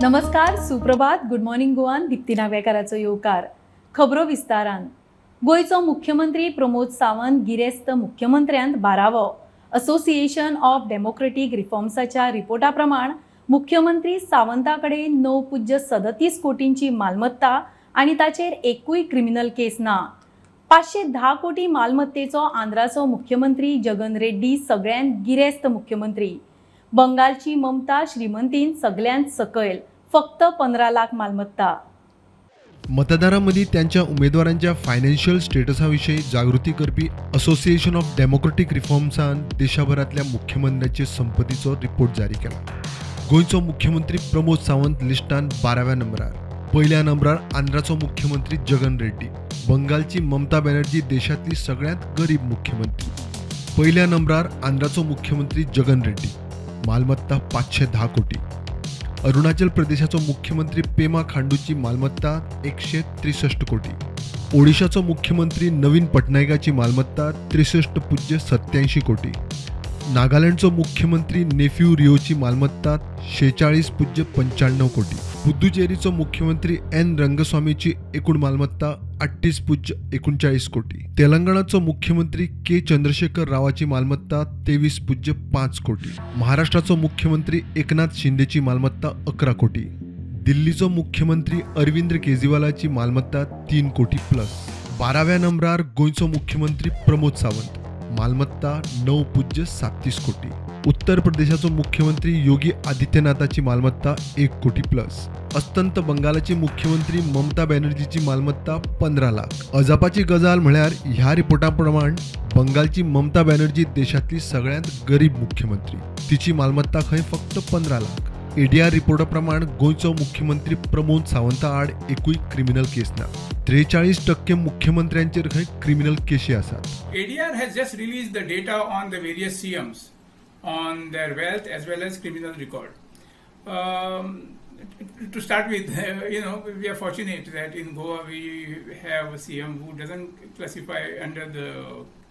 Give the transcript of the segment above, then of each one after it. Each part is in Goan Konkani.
नमस्कार, सुप्रभात, गुड मॉर्निंग गोवान दीप्ती नागवेकाराचो येवकार. खबरो विस्तारान. गोंयचो मुख्यमंत्री प्रमोद सावंत गिरेस्त मुख्यमंत्र्यांत बारावो. असोसिएशन ऑफ डेमोक्रेटीक रिफॉर्म्साच्या रिपोर्टा प्रमाण मुख्यमंत्री सावंता कडेन 9.37 कोटींची मालमत्ता आनी ताचेर एकूय क्रिमिनल केस ना. 510 कोटी मालमत्तेचो आंध्राचो मुख्यमंत्री जगन रेड्डी सगळ्यांत गिरेस्त मुख्यमंत्री. बंगालची ममता श्रीमंतीन सगळ्यांत सकयल, फक्त 15 लाख मालमत्ता. मतदारां मदीं त्यांच्या उमेदवारांच्या फायनान्शियल स्टेटसा विशीं जागृती करपी असोसिएशन ऑफ डेमोक्रेटीक रिफॉर्म्सान देशभरांतल्या मुख्यमंत्र्यांचे संपत्तीचो रिपोर्ट जारी केला. गोंयचो मुख्यमंत्री प्रमोद सावंत लिस्टान 12व्या नंबरार. पयल्या नंबरार आंध्राचो मुख्यमंत्री जगन रेड्डी. बंगालची ममता बॅनर्जी देशांतली सगळ्यांत गरीब मुख्यमंत्री. पयल्या नंबरार आंध्राचो मुख्यमंत्री जगन रेड्डी, मालमत्ता 510 कोटी. अरुणाचल प्रदेशाचो मुख्यमंत्री पेमा खांडूची मालमत्ता 163 कोटी. ओडिशाचो मुख्यमंत्री नवीन पटनायकाची मालमत्ता 63.87 कोटी. नागालँडचो मुख्यमंत्री नेफ्यू रिओची मालमत्ता 46.95 कोटी. पुदुचेरीचो मुख्यमंत्री एन रंगस्वामीची एकूण मालमत्ता 38.39 कोटी. तेलंगणाचो मुख्यमंत्री के चंद्रशेखर रावाची मालमत्ता 23.5 कोटी. महाराष्ट्राचो मुख्यमंत्री एकनाथ शिंदेची मालमत्ता 11 कोटी. दिल्लीचो मुख्यमंत्री अरविंद केजरीवालाची मालमत्ता 3 कोटी प्लस. 12व्या नंबरार गोंयचो मुख्यमंत्री प्रमोद सावंत, मालमत्ता 9.37 कोटी. उत्तर प्रदेशाचो मुख्यमंत्री योगी आदित्यनाथाची मालमत्ता 1 कोटी प्लस. अस्तंत बंगालाची मुख्यमंत्री ममता बॅनर्जीची मालमत्ता 15 लाख. अजापाची गजाल म्हळ्यार ह्या रिपोर्टा प्रमाण बंगालची ममता बॅनर्जी देशांतली सगळ्यांत गरीब मुख्यमंत्री. तिची मालमत्ता खंय फक्त 15 लाख. एडीआर रिपोर्टा प्रमाण गोंयचो मुख्यमंत्री प्रमोद सावंता आड एकूय क्रिमिनल केस ना. 43% मुख्यमंत्र्यांचेर खंय क्रिमिनल केशी आसात. ADR has just released the data on the various CMs on their wealth as well as criminal record. To start with, you know, we are fortunate that in Goa we have a CM who doesn't classify under the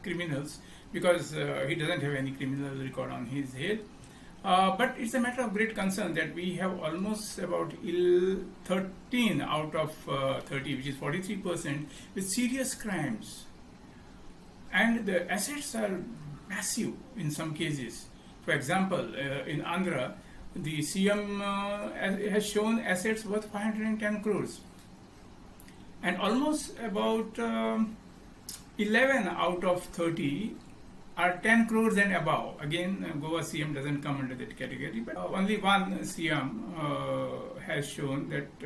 criminals because he doesn't have any criminal record on his head. But it's a matter of great concern that we have almost about 13 out of 30, which is 43%, with serious crimes. And the assets are massive in some cases. For example, in Andhra, the CM has shown assets worth 510 crores. And almost about 11 out of 30 are 10 crores and above. Again, Goa CM doesn't come under that category, but only one CM has shown that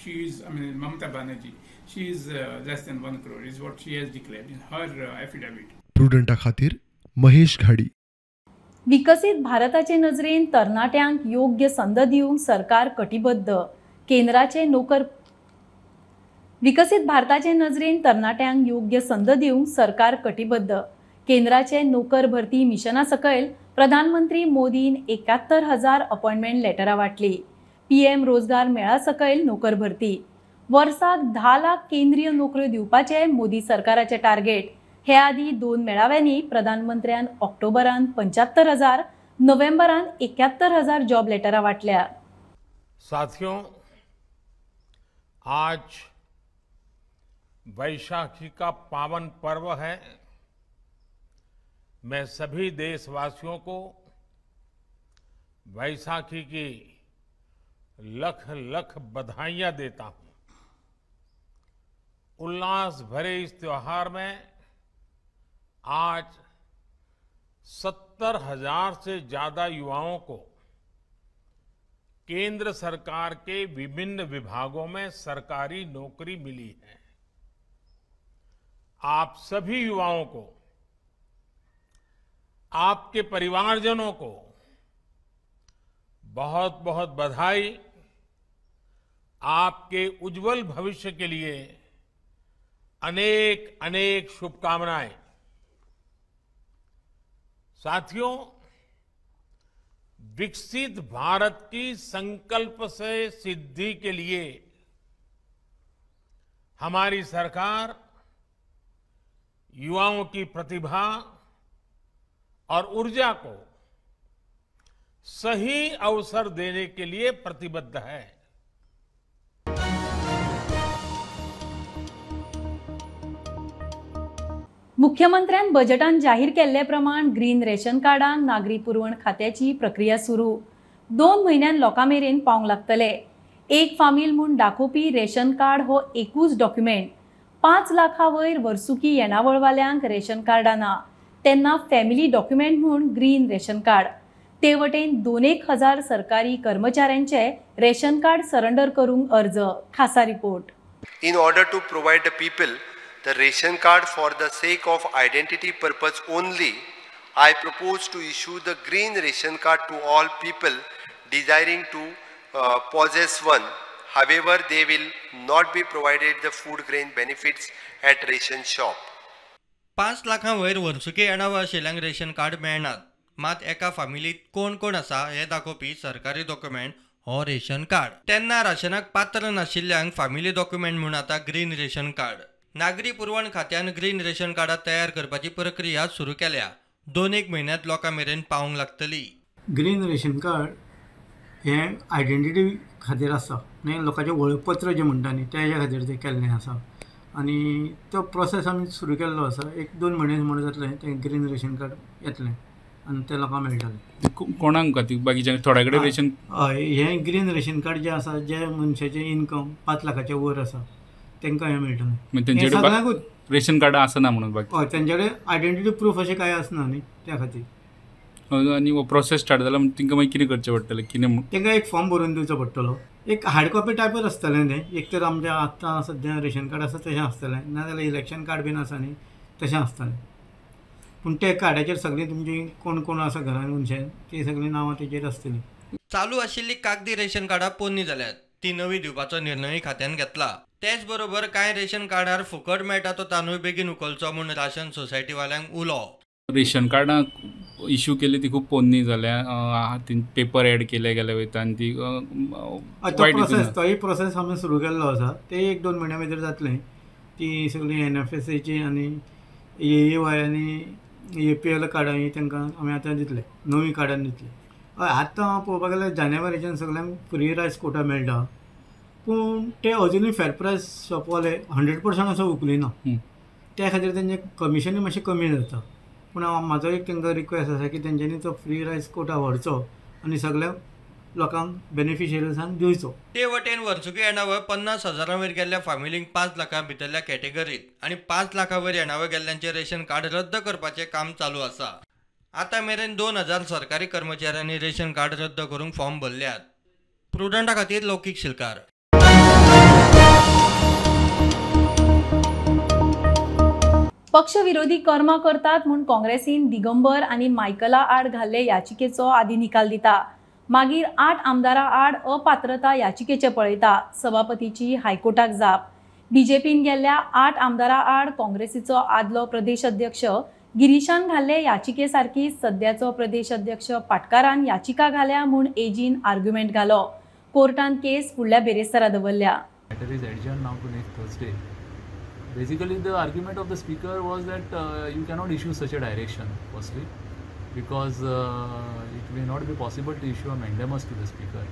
she is, I mean, Mamata Banerjee, she is less than 1 crore is what she has declared in her affidavit. प्रुडंटा खातीर महेश घाडी. विकसीत भारताचे नजरेन तरणाट्यांक योग्य संद दिवंक सरकार कटिबद्ध. केंद्राचे नोकर विकसीत भारताचे नजरेन तरणाट्यांक योग्य संद दिवंक सरकार कटिबद्ध. केंद्राचे नोकर भरती मिशना सकयल प्रधानमंत्री मोदीन 71,000 अपॉइंटमेंट लेटरां वांटली. पीएम रोजगार मेळा सकयल नोकर भरती. वर्साक 10 लाख केंद्रीय नोकऱ्यो दिवपाचे मोदी सरकाराचे टार्गेट. हे आदी 2 मेळाव्यांनी प्रधानमंत्र्यान ऑक्टोबरान 75,000, नोव्हेंबरान 71,000 जॉब लेटरां वांटल्या. साथियों, आज वैशाखी का पावन पर्व है. मैं सभी देशवासियों को वैसाखी की लख लख बधाइयां देता हूं. उल्लास भरे इस त्योहार में आज 70,000 से ज्यादा युवाओं को केंद्र सरकार के विभिन्न विभागों में सरकारी नौकरी मिली है. आप सभी युवाओं को, आपके परिवारजनों को बहुत बहुत बधाई. आपके उज्जवल भविष्य के लिए अनेक अनेक शुभकामनाएं. साथियों, विकसित भारत की संकल्प से सिद्धि के लिए हमारी सरकार युवाओं की प्रतिभा और ऊर्जा को सही अवसर देने के लिए प्रतिबद्ध है। मुख्यमंत्र्यान बजेटान जाहीर केल्ले प्रमाण ग्रीन रेशन कार्डांक नागरी पुरवण खात्याची प्रक्रिया सुरू. 2 म्हयन्यान लोकां मेरेन पावंक लागतले. एक फामील म्हूण दाखोवपी रेशन कार्ड हो एकूच डॉक्युमेंट. 5 लाखां वयर वर्सुकी येणावळवाल्यांक रेशन कार्डां ना, तेन्ना फॅमिली डॉक्युमेंट म्हूण ग्रीन रेशन कार्ड. ते वटेन 2-1 हजार सरकारी कर्मचाऱ्यांचे रेशन कार्ड सरेंडर करूंक अर्ज. खासा report. In order to provide the people the ration card for the sake of identity purpose only, I propose to issue the green ration card to all people desiring to possess one. However, they will not be provided the food grain benefits at ration shop. 5 लाखां वयर वर्सुकी येणावळ आशिल्ल्यांक रेशन कार्ड मेळनात. मात एका फामिलीत कोण कोण आसा हे दाखोवपी सरकारी डॉक्युमेंट हो रेशन कार्ड. तेन्ना राशनाक पात्र नाशिल्ल्यांक फामिली डॉक्युमेंट म्हूण आतां ग्रीन रेशन कार्ड. नागरी पुरवण खात्यान ग्रीन रेशन कार्डां तयार करपाची प्रक्रिया सुरू केल्या. 2-1 म्हयन्यांत लोकां मेरेन पावंक लागतली. ग्रीन रेशन कार्ड हें आयडेंटिटी खातीर आसा, न्ही लोकांचें वळखपत्र जें म्हणटा न्ही तेज्या खातीर तें केल्लें आसा आनी तो प्रोसेस आमी सुरू केल्लो आसा. 1-2 म्हयने म्हण जातलें तें ग्रीन रेशन कार्ड येतलें आनी तें लोकांक मेळटलें. कोणाक खातीर बाकीच्या थोड्या कडेन रेशन? हय, हें ग्रीन रेशन कार्ड जें आसा जे मनशाचें इनकम 5 लाखाच्या वयर आसा तांकां हें मेळटलें. तेंचे कडेन रेशन कार्ड आसना म्हणून बाकी? हय, तेंचे कडेन आयडेंटिटी प्रूफ अशें कांय आसना न्ही त्या खातीर. आनी हो प्रोसेस स्टार्ट जाला म्हणून तांकां मागीर कितें करचें पडटलें? कितें तांकां एक फॉर्म भरून दिवचो पडटलो. एक हार्ड कॉपी टायपच आसतलें तें. एक तर आमचें आतां सद्या रेशन कार्ड आसा तशें आसतलें, नाजाल्यार इलेक्शन कार्ड बीन आसा न्ही तशें आसतलें. पूण त्या कार्डाचेर सगळीं तुमची कोण कोण आसा घरान मनशां ती सगळीं नांवां तेजेर आसतलीं. चालू आशिल्ली कागदी रेशन कार्डां पोन्नी जाल्यात, ती नवी दिवपाचो निर्णय खात्यान घेतला. तेच बरोबर कांय रेशन कार्डार फुकट मेळटा तो तांदूळ बेगीन उखलचो म्हूण राशन सोसायटीवाल्यांक उलो. रेशन कार्डां इश्यू केली ती खूब पोन्नी जाल्या, पेपर एड केले गेले वयता आनी ती प्रोसेस, तोय प्रोसेस आमी सुरू केल्लो आसा. ते 1-2 म्हयन्या भितर जातलें. ती सगळीं NFSAची आनी AAY आनी APL कार्डां ही तांकां आमी आतां दितले, नवीं कार्डां दितले. हय, आतां पळोवपाक गेल्यार जानेवारीच्यान सगळ्यांक फ्री रायस कोटा मेळटा, पूण ते अजुनूय फेर प्रायस शॉपवाले 100% असो उखलिना. त्या खातीर तेंचें कमिशनूय मातशें कमी जाता. पूण म्हाजो एक तांकां रिक्वेस्ट आसा की तेंच्यांनी तो फ्री रायस कोटा व्हरचो आनी सगळ्या लोकांक बेनिफिशरीजांक दिवचो. ते वटेन वर्सुकी येणावळ 50,000 वयर गेल्ल्या फामिलींक 5 लाखां भितरल्या कॅटेगरीत आनी 5 लाखां वयर येणावळ गेल्ल्यांचें रेशन कार्ड रद्द करपाचें काम चालू आसा. आतां मेरेन 2,000 सरकारी कर्मचाऱ्यांनी रेशन कार्ड रद्द करूंक फॉर्म भरल्यात. प्रुडंटा खातीर लौकीक शिलकार. पक्षविरोधी कर्मां करतात म्हूण काँग्रेसीन दिगंबर आनी मायकला आड घाल्ले याचिकेचो आदी निकाल दिता. मागीर 8 आमदारां आड अपात्रता याचिकेचे पळयता. सभापतीची हायकोर्टाक जाप. बीजेपीन गेल्ल्या 8 आमदारां आड काँग्रेसीचो आदलो प्रदेश अध्यक्ष गिरीशान घाल्ले याचिके सारकी सद्याचो प्रदेश अध्यक्ष पाटकारान याचिका घाल्या म्हूण एजीन आर्ग्युमेंट घालो. कोर्टान केस फुडल्या बेरेस्तारा दवरल्या. Basically, the argument of the speaker was that you cannot issue such a direction, firstly, because it may not be possible to issue a mandamus to the speaker.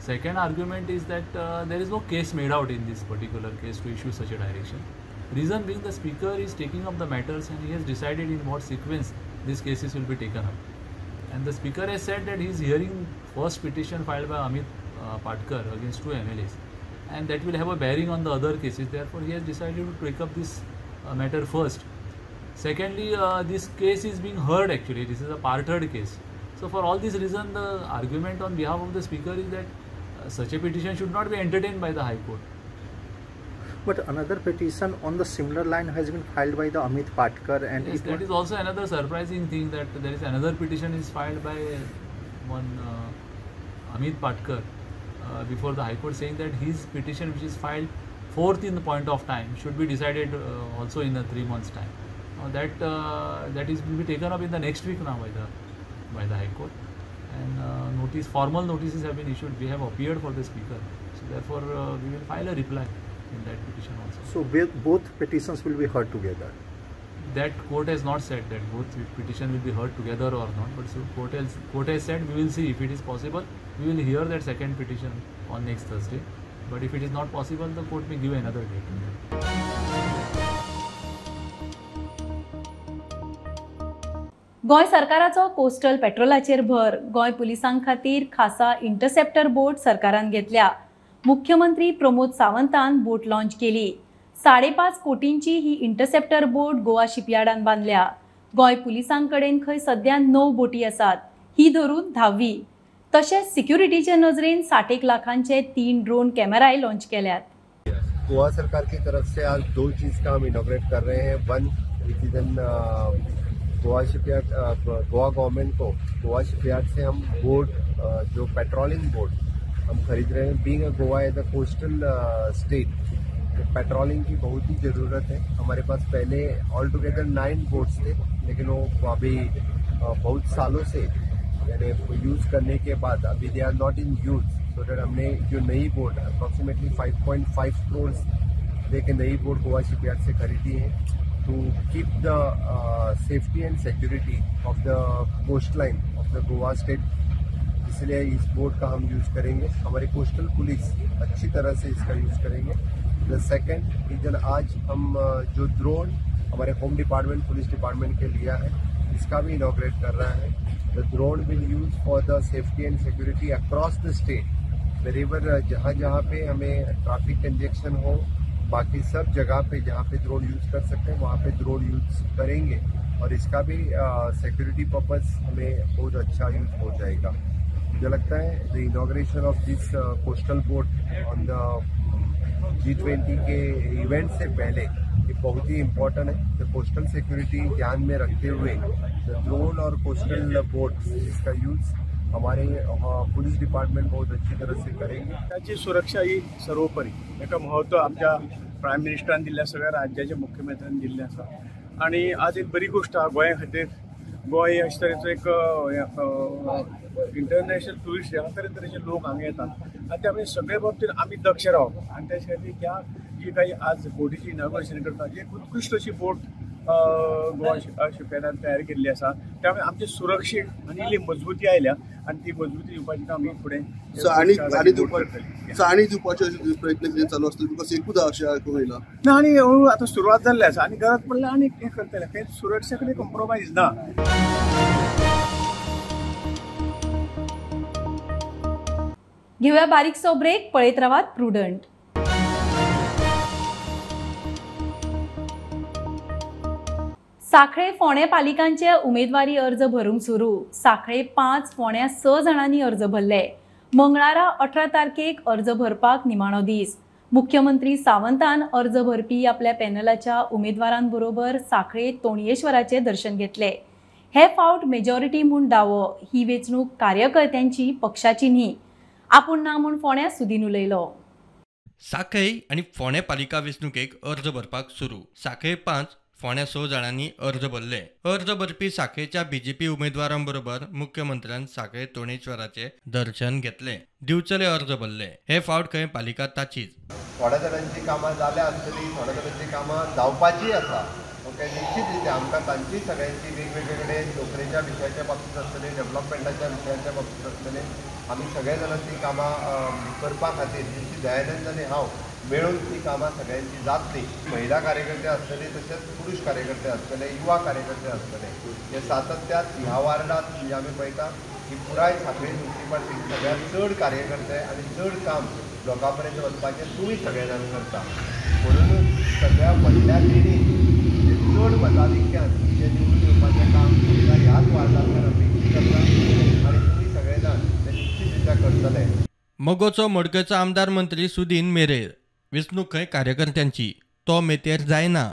Second argument is that there is no case made out in this particular case to issue such a direction. Reason being, the speaker is taking up the matters and he has decided in what sequence these cases will be taken up. And the speaker has said that he is hearing first petition filed by Amit Patkar against 2 MLAs. And that will have a bearing on the other cases. Therefore, he has decided to take up this matter first. Secondly, this case is being heard actually. This is a part-heard case. So, for all these reasons, the argument on behalf of the speaker is that such a petition should not be entertained by the High Court. But another petition on the similar line has been filed by the Amit Patkar, and yes, that is also another surprising thing, that there is another petition is filed by one Amit Patkar before the High Court, saying that his petition, which is filed fourth in the point of time, should be decided also in the 3 months time. Now that is will be taken up in the next week now by the High Court, and formal notices have been issued. We have appeared for the speaker, so therefore we will file a reply in that petition also. So both petitions will be heard together? That court has not said that both petition will be heard together or not, but so court has said we will see if it is possible. We will hear that second petition on next Thursday, but if it is not possible, the court may give another date. Goa सरकाराचो कोस्टल पेट्रोलाचेर भर. गोंय पुलिसां खातीर खासा इंटरसेप्टर बोट सरकारान घेतल्या. मुख्यमंत्री प्रमोद सावंतान बोट लॉन्च केली. 5.5 कोटींची ही इंटरसेप्टर बोट गोवा शिपयार्डान बांदल्या. गोंय पुलिसां कडेन खंय सध्या 9 बोटी आसात, ही धरून 10वी. तशेंच सिक्युरिटीचे नजरेन 60 लाखांचे 3 ड्रोन कॅमेराय लॉन्च केल्यात. गोवा सरकार की तरफ से आज 2 चीज का हम इनॉग्रेट कर रहे हैं. 1 which is an Goa shipyard, Goa government co Goa shipyard से हम बोट, जो पेट्रोलिंग बोट हम खरीद रहे हैं. Being a Goa as a coastal state, तो पेट्रोलिंग की बहुत ही ज़रूरत है. हमारे पास पहले ऑल टुगेदर 9 बोट्स थे, लेकिन वो अभी बहुत सालों से यानी यूज़ करने के बाद अभी they are not in use. So that हमने जो नई बोट अप्रॉक्सीमेटली 5.5 करोड़ लेके नई बोट गोवा शिपयार्ड से खरीदी है to keep the safety and security of the coast line of the Goa state. इसलिए इस बोट का हम यूज़ करेंगे. हमारी कोस्टल पुलिस अच्छी तरह से इसका यूज़ करेंगे. The second reason, आज हम जो ड्रोन हमारे home department police department K लिया है, इसका भी इनॉग्रेट कर रहा है. The drone will use for the safety and security across the state. Wherever जहाँ जहाँ पे हमें ट्रैफिक कंजेक्शन हो, बाकी सब जगह पे जहाँ पे ड्रोन यूज़ कर सकते हैं वहाँ पे ड्रोन यूज़ करेंगे और इसका भी सिक्योरिटी पर्पस हमें बहुत अच्छा यूज हो जाएगा. मुझे लगता है the inauguration of this coastal boat on the G20 के इवेंट से पहले ये बहुत ही इम्पोर्टेंट है. The coastal security ध्यान में रखते हुए the drone और कोस्टल बोट इसका यूज़ हमारे पुलिस डिपार्टमेंट बहुत अच्छी तरह से करेंगे. त्याची सुरक्षा ही सर्वोपरी एका महत्व आमच्या प्रायम मिनिस्टरान दिल्लें, सगळ्या राज्याच्या मुख्यमंत्र्यांनी दिल्लें आसा. आनी आज एक बरी गोश्ट आहा गोंया खातीर. गोंय अशे तरेचो एक इंटरनॅशनल ट्युरिस्ट ह्या तरेतरेचे लोक हांगा येतात आनी त्यामुळे सगळे बाबतीत आमी दक्ष रावप आनी त्याचे खातीर ह्या जी काही आज बोटीची इनॉग्रेशन करता, जी एक उत्कृश्ट अशी बोट गोवा शिपयार्डान तयार केल्ली आसा, त्यामुळे आमची सुरक्षीत आनी इल्ली मजबूती आयल्या आनी ती मजबूती दिवपाचें काम आमी फुडें आनी दिवपाचे प्रयत्न कितें चालू आसतले? Because एकूच अशें आयकूंक येयलां ना आनी हळू आतां सुरवात जाल्ली आसा आनी गरज पडल्यार आनी हें करतले. खंय सुरक्षे कडेन कॉम्प्रोमायज ना. घेवया बारीकसो ब्रेक. पळयत रावात प्रुडंट. साखळे फोंडें पालिकांचे उमेदवारी अर्ज भरूंक सुरू. साखळे 5, फोंड्या 6 जाणांनी अर्ज भरले. मंगळारा 18 तारखेक अर्ज भरपाक निमाणो दीस. मुख्यमंत्री सावंतान अर्ज भरपी आपल्या पॅनलाच्या उमेदवारांबरोबर साखळे तोणयेश्वराचे दर्शन घेतले. हे फावट मेजॉरिटी म्हूण दावो. ही वेंचणूक कार्यकर्त्यांची, पक्षाची न्ही. आपूण ना म्हूण फोंड्या सुदीन उलयलो. साखळे आनी फोंडें पालिका वेंचणुकेक अर्ज भरपाक सुरू. साखळे 5, फोंड्या 6 जाणांनी अर्ज भरले. अर्ज भरपी साखळेच्या बीजेपी उमेदवारांबरोबर मुख्यमंत्र्यान साखळे तोणेश्वराचे दर्शन घेतले. दिवचले अर्ज भरले. हे फावट खंय पालिका ताचीच. थोड्या जाणांची कामां जाल्या आसतली, थोड्या जाणांची कामां जावपाची आसा. ओके, निश्चित रित्या आमकां तांची सगळ्यांची वेगवेगळे कडेन नोकरेच्या विशयाच्या बाबतींत आसतले, डेव्हलपमेंटाच्या विशयाच्या बाबतींत आसतले, आमी सगळे जाणां ती कामां करपा खातीर निश्चित दयानंद आनी हांव मेळून ती कामां सगळ्यांची जातली. महिला कार्यकर्ते आसतले, तशेंच पुरुष कार्यकर्ते आसतले, युवा कार्यकर्ते आसतले. हे सातत्यात ह्या वार्डात म्हणजे आमी पळयता की पुराय साखळी म्युनिसिपालिटीन सगळ्यांत चड कार्यकर्ते आनी चड काम लोकां पर्यंत वचपाचें तुमी सगळे जाण करता. म्हणून सगळ्या व्हडल्या लिडीन चड मताधिक्यान जें निवडून येवपाचें काम तुमकां ह्याच वार्डांतल्यान अपेक्षीत आसा आनी तुमी सगळे जाण तें निश्चित रित्या करतले. मगोचो मडकयचो आमदार मंत्री सुदीन मेरेर. वेंचणूक खंय कार्यकर्त्यांची, तो मेतेर जायना.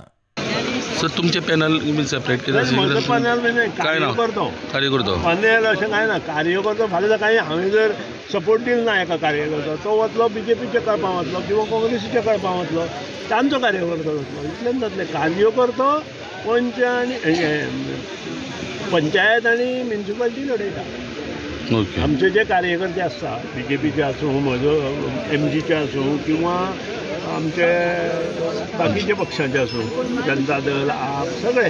सर तुमचे पॅनल सेपरेट कितें? कार्यकर्तो कार्यकर्तो पॅनल अशें कांय ना. कार्यकर्तो फाल्यां सकाळीं हांवें जर सपोर्ट दिलो ना एका कार्यकर्तो, तो वतलो बीजेपीच्या कळपाक वतलो किंवा काँग्रेसीच्या कळपाक वतलो, तांचो कार्यकर्तो जातलो. इतलेंच जातलें. कार्यकर्तो पंच आनी पंचायत आनी म्युनिसिपालिटी लडयता. आमचे जे कार्यकर्ते आसता बीजेपीचे आसूं, म्हजो एमजीचे आसूं किंवा आमचे बाकीचे पक्षांचे आसूं, जनता दल, आप, सगळे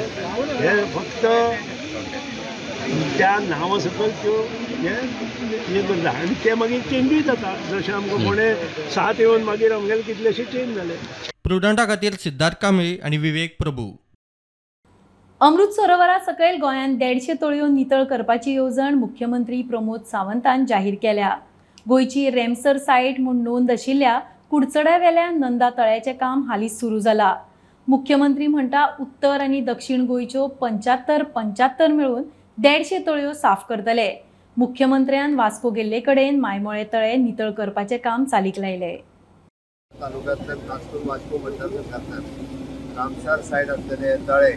हे फक्त त्या नांवा सकयल त्यो हे करता आनी ते मागीर चेंजूय जाता. जशें आमकां कोणें 7 येवन मागीर आमगेले कितलेशे चेंज जाले. प्रुडंटा खातीर सिद्धार्थ कांबळी आनी विवेक प्रभू. अमृत सरोवरा सकयल गोंयांत 150 तळयो नितळ करपाची येवजण मुख्यमंत्री प्रमोद सावंतान जाहीर केल्या. गोंयची रेमसर सायट म्हूण नोंद आशिल्ल्या कुडचड्यावेल्या नंदा तळ्याचें काम हालींच सुरू जाला. मुख्यमंत्री म्हणटा उत्तर आनी दक्षिण गोंयच्यो 75-75 मेळून 150 तळयो साफ करतले. मुख्यमंत्र्यान वास्को गेल्ले कडेन मायमोळे तळे नितळ करपाचें काम चालीक लायलें. तालुक्यांतल्यान खास करून वास्को मतदारसंघांतल्यान रामसार सायड आसलेले तळे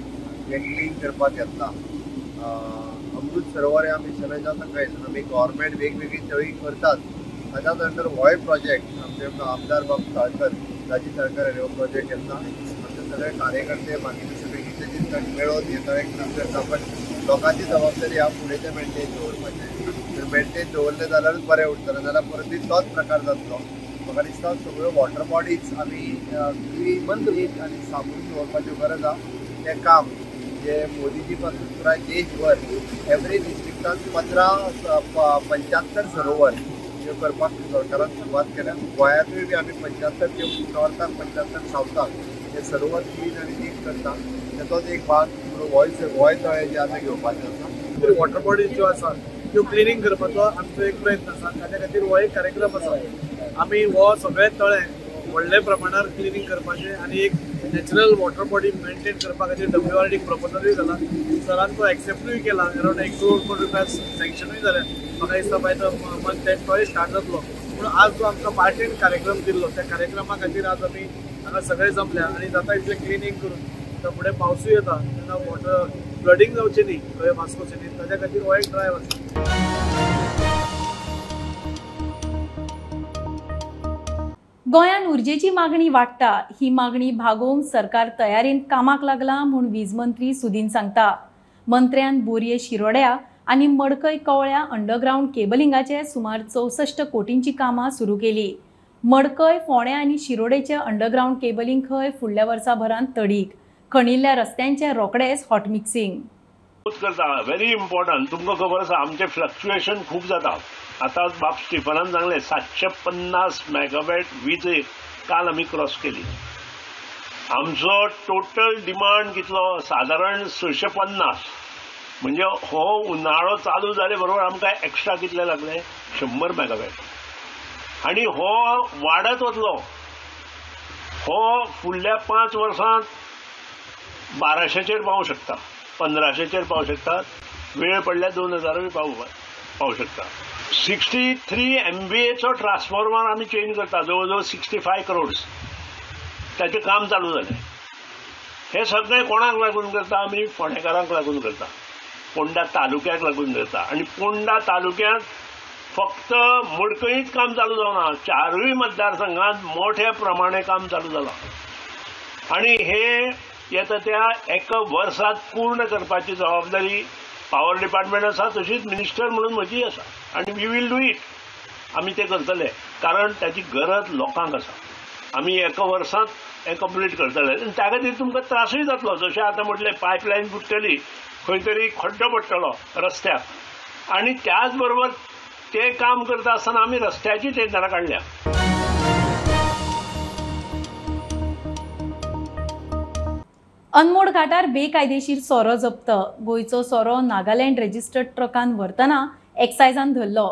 हे क्लीन करपाक घेतला. अमृत सरोवर ह्या मिशनाच्या सकयल आमी गव्हर्मेंट वेगवेगळी तळी करतात. ताच्याच अंडर होय प्रोजेक्ट आमचे आमदार बाब साळकर, राजी साळकर हांणी हो प्रोजेक्ट घेतला. आमचे सगळे कार्यकर्ते बाकीचे सगळे हितचिंतक मेळोन हे तळे क्लीन करता. पण लोकांची जबाबदारी ह्या फुडें ते मेंटेन दवरपाचें. जर मेंटेन दवरलें जाल्यारूच बरें उरतलें, नाजाल्यार परत तोच प्रकार जातलो. म्हाका दिसता सगळ्यो वॉटर बॉडीज आमी क्लीन आनी सांबाळून दवरपाच्यो गरज आसा. तें काम जे मोदीजी पासून पुराय देशभर एवरी डिस्ट्रिक्टान 75 सरोवर ह्यो करपाक सरकारान सुरवात केल्या. गोंयांतूय बी आमी 75 ते नॉर्थाक 75 सावथाक हे सरोवर क्लीन आनी नीट करता. ताचोच एक भाग होय तळें जें आतां घेवपाचें आसा. वॉटर बॉडीज ज्यो आसा त्यो क्लिनींग करपाचो आमचो एक प्रयत्न आसा. ताच्या खातीर हो एक कार्यक्रम आसा. आमी हो सगळे तळे व्हडल्या प्रमाणार क्लिनींग करपाचें आनी एक नॅचरल वॉटर बॉडी मेंटेन करपा खातीर WRD प्रपोजलूय जाला. सरान तो एक्सेप्टूय केला. अरावंड 1 करोड रुपया सँक्शनूय जाल्या. म्हाका दिसता बाय the month and तोय स्टार्ट जातलो. पूण आज जो आमकां पार्टीन कार्यक्रम दिल्लो त्या कार्यक्रमा खातीर आज आमी हांगा सगळे जमल्या आनी जाता तितलें क्लिनींग करून आतां फुडें पावसूय येता तेन्ना वॉटर फ्लडींग जावचें न्ही खंय वास्को सिटीन, ताच्या खातीर हो एक ड्रायव आसा. गोंयांत उर्जेची मागणी वाडटा. ही मागणी भागोवंक सरकार तयारेन कामाक लागला म्हूण वीज मंत्री सुदीन सांगता. मंत्र्यान बोरये शिरोड्या आनी मडकय कवळ्या अंडरग्रावंड केबलिंगाचे सुमार 64 कोटींची कामां सुरू केली. मडकय, फोंड्या आनी शिरोडेचे अंडरग्रावंड केबलिंग खंय फुडल्या वर्सा भरांत तडीक. खणिल्ल्या रस्त्यांचे रोखडेच हॉटमिक्सिंग करता. Very important. तुमकां खबर आसा आमचें फ्लक्च्युएशन खूब जाता. आतां बाब स्टिफनान सांगलें 750 मेगावॅट वीज काल आमी क्रॉस केली. आमचो टोटल डिमांड कितलो सादारण 650. म्हणजे हो उन्हाळो चालू जाले बरोबर आमकां एक्स्ट्रा कितले लागले 100 मेगावॅट. आनी हो वाडत वतलो. हो फुडल्या 5 वर्सांत 1200चेर पावूं शकता, 1500चेर पावूं शकता, वेळ पडल्यार 2000 पावूं शकता. 63 MVAचो ट्रान्सफॉर्मर आमी चेंज करता, जवळ जवळ 65 करोड्स ताचें काम चालू जालें. हें सगळें कोणाक लागून करता आमी? फोंडेकारांक लागून करता, पोंडा तालुक्याक लागून करता. आनी पोंडा तालुक्यांत फक्त मडकयीच काम चालू जावना, 4 मतदारसंघांत मोठ्या प्रमाणे काम चालू जालां. आनी हे येता त्या एका वर्सात पूर्ण करपाची जबाबदारी पावर डिपार्टमेंट आसा, तशीच मिनिस्टर म्हणून म्हजी आसा. आनी we will do it. आमी ते करतले, कारण ताची गरज लोकांक आसा. आमी एका वर्सांत हें कंप्लीट करतले. आनी त्या खातीर तुमकां त्रासूय जातलो. जशें आतां म्हटलें पायपलायन फुट्टली, खंय तरी खड्डो पडटलो रस्त्याक. आनी त्याच बरोबर तें काम करता आसतना आमी रस्त्याची टेंडरां काडल्या. अनमोड घाटार बेकायदेशीर सोरो जप्त. गोंयचो सोरो नागालँड रजिस्टर्ड ट्रकान व्हरतना एक्सायजान धरलो.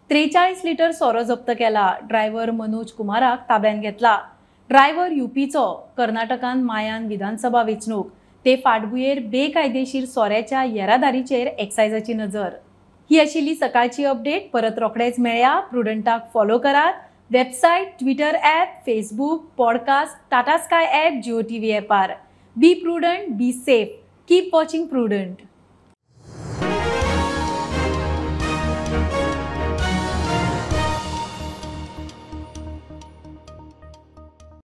43 लिटर सोरो जप्त केला. ड्रायव्हर मनोज कुमाराक ताब्यात घेतला. ड्रायव्हर युपीचो. कर्नाटकान मायान विधानसभा वेंचणूक. ते फाटभुंयेर बेकायदेशीर सोऱ्याच्या येरादारीचेर एक्सायजाची नजर. ही आशिल्ली सकाळची अपडेट. परत रोखडेच मेळया. प्रुडंटाक फॉलो करात. Website, Twitter app, Facebook, podcast, Tata Sky app, Jio TV ॲपार. Be prudent, be safe. Keep watching Prudent.